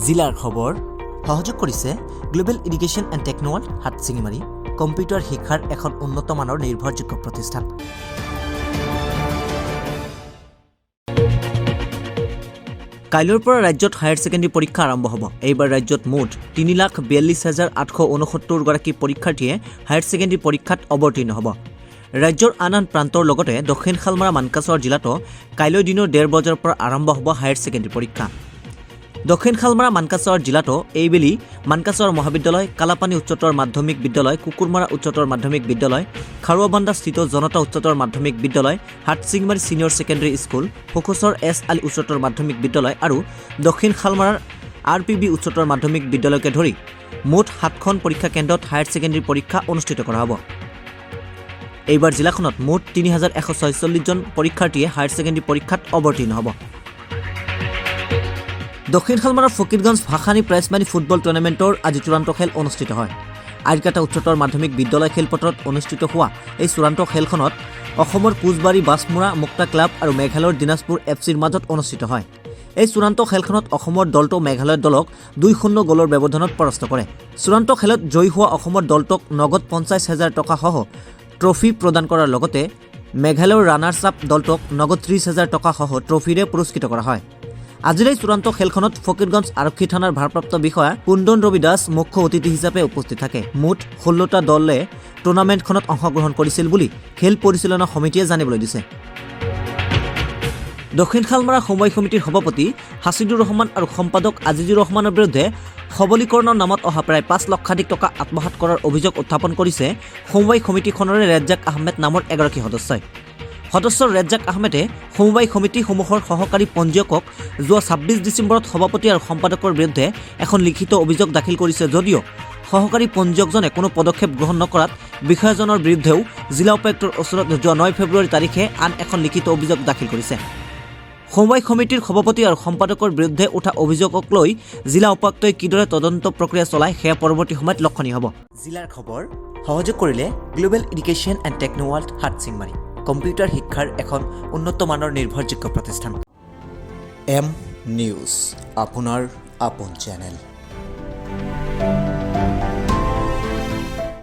জিলাৰ খবৰ সহযোগ কৰিছে global education and technoworld, Hatsingimari, computer শিক্ষাৰ এখন উন্নত মানৰ নিৰ্ভৰযোগ্য প্ৰতিষ্ঠান। কাইলৈৰ পৰা ৰাজ্যত হায়াৰ ছেকেণ্ডেৰী পৰীক্ষা আৰম্ভ হ'ব। এইবাৰ ৰাজ্যত মুঠ 3,42,869গৰাকী পৰীক্ষাৰ্থীয়ে হায়াৰ ছেকেণ্ডেৰী পৰীক্ষাত অৱতীৰ্ণ হ'ব। ৰাজ্যৰ আন আন প্ৰান্তৰ লগতে দক্ষিণ শালমাৰা মানকাচৰ জিলাতো কাইলৈ দিনৰ 1:30 বজাৰ পৰা আৰম্ভ হ'ব হায়াৰ ছেকেণ্ডেৰী পৰীক্ষা। দক্ষিণ শালমাৰা মানকাচৰ জিলাতো এইবেলি মানকাচৰ মহাবিদ্যালয়, কালাপানী উচ্চতৰ মাধ্যমিক বিদ্যালয়, কুকুৰমাৰা উচ্চতৰ মাধ্যমিক বিদ্যালয়, খাৰুৱাবান্ধাস্থিত জনতা উচ্চতৰ মাধ্যমিক বিদ্যালয়, Hatsingimari senior secondary school, Sukhchar S Ali উচ্চতৰ মাধ্যমিক বিদ্যালয় আৰু দক্ষিণ শালমাৰাৰ আৰ পি বি উচ্চতৰ মাধ্যমিক বিদ্যালয়কে ধৰি মুঠ সাতখন পৰীক্ষা কেন্দ্ৰত হায়াৰ ছেকেণ্ডেৰী পৰীক্ষা অনুষ্ঠিত কৰা হ'ব। এইবাৰ জিলাখনত মুঠ 3146জন পৰীক্ষাৰ্থীয়ে হায়াৰ ছেকেণ্ডেৰী পৰীক্ষাত অৱতীৰ্ণ হ'ব। দক্ষিণ শালমাৰাৰ Fakirganj Bhasani prize money football টুৰ্ণামেণ্টৰ আজি চূড়ান্ত খেল অনুষ্ঠিত হয়। আইৰকাটা উচ্চতৰ মাধ্যমিক বিদ্যালয় খেলপথাৰত অনুষ্ঠিত হোৱা এই চূড়ান্ত খেলখনত অসমৰ কোচবাৰী বাছমুৰা মুক্তা ক্লাব আৰু মেঘালয়ৰ দিনাজপুৰ এফ চিৰ মাজত অনুষ্ঠিত হয়। এই চূড়ান্ত খেলখনত অসমৰ দলটো মেঘালয়ৰ দলক 2-0 গ'লৰ ব্যৱধানত পৰাস্ত কৰে। চূড়ান্ত খেলত জয়ী হোৱা অসমৰ দলটোক নগদ 50,000 টকাসহ ট্ৰফী প্ৰদান কৰাৰ লগতে মেঘালয়ৰ ৰানাৰ্ছ আপ দলটোক নগদ 30,000 টকাসহ ট্ৰফীৰে পুৰস্কৃত কৰা হয়। আজিৰ এই চূড়ান্ত খেলখনত ফকীৰগঞ্জ আৰক্ষী থানাৰ ভাৰপ্ৰাপ্ত বিষয়া কুন্দন ৰবি দাস মুখ্য অতিথি হিচাপে উপস্থিত থাকে। মুঠ 16টা দলে টুৰ্ণামেণ্টখনত অংশগ্ৰহণ কৰিছিল বুলি খেল পৰিচালনা সমিতিয়ে জানিবলৈ দিছে। দক্ষিণ শালমাৰা সমবায় সমিতিৰ সভাপতি হাছিদুৰ ৰহমান আৰু সম্পাদক আজিজুৰ ৰহমানৰ বিৰুদ্ধে সবলীকৰণৰ নামত অহা প্ৰায় 5 লক্ষাধিক টকা আত্মসাৎ কৰাৰ অভিযোগ উত্থাপন কৰিছে সমবায় সমিতিখনৰে ৰেজ্জাক আহমেদ নামৰ এগৰাকী সদস্যই। সদস্য ৰেজ্জাক আহমেদে সমবায় সমিতিসমূহৰ সহকাৰী পঞ্জীয়কক যোৱা 26 ডিচেম্বৰত সভাপতি আৰু সম্পাদকৰ বিৰুদ্ধে এখন লিখিত অভিযোগ দাখিল কৰিছে যদিও সহকাৰী পঞ্জীয়কজনে কোনো পদক্ষেপ গ্ৰহণ নকৰাত বিষয়াজনৰ বিৰুদ্ধেও জিলা উপায়ুক্তৰ ওচৰত যোৱা 9 ফেব্ৰুৱাৰী তাৰিখে আন এখন লিখিত অভিযোগ দাখিল কৰিছে। সমবায় সমিতিৰ সভাপতি আৰু সম্পাদকৰ বিৰুদ্ধে উঠা অভিযোগক লৈ জিলা উপায়ুক্তই কিদৰে তদন্ত প্ৰক্ৰিয়া চলায়, সেয়া পৰৱৰ্তী সময়ত লক্ষণীয় হ'ব। জিলাৰ খবৰ সহযোগ কৰিলে গ্ল'বেল এডুকেশ্যন এণ্ড টেকন'ৱাৰ্ল্ড, হাটশিংমাৰী, কম্পিউটাৰ শিক্ষাৰ এখন উন্নত মানৰ নিৰ্ভৰযোগ্য প্ৰতিষ্ঠান। এম নিউজ, আপোনাৰ আপোন চেনেল।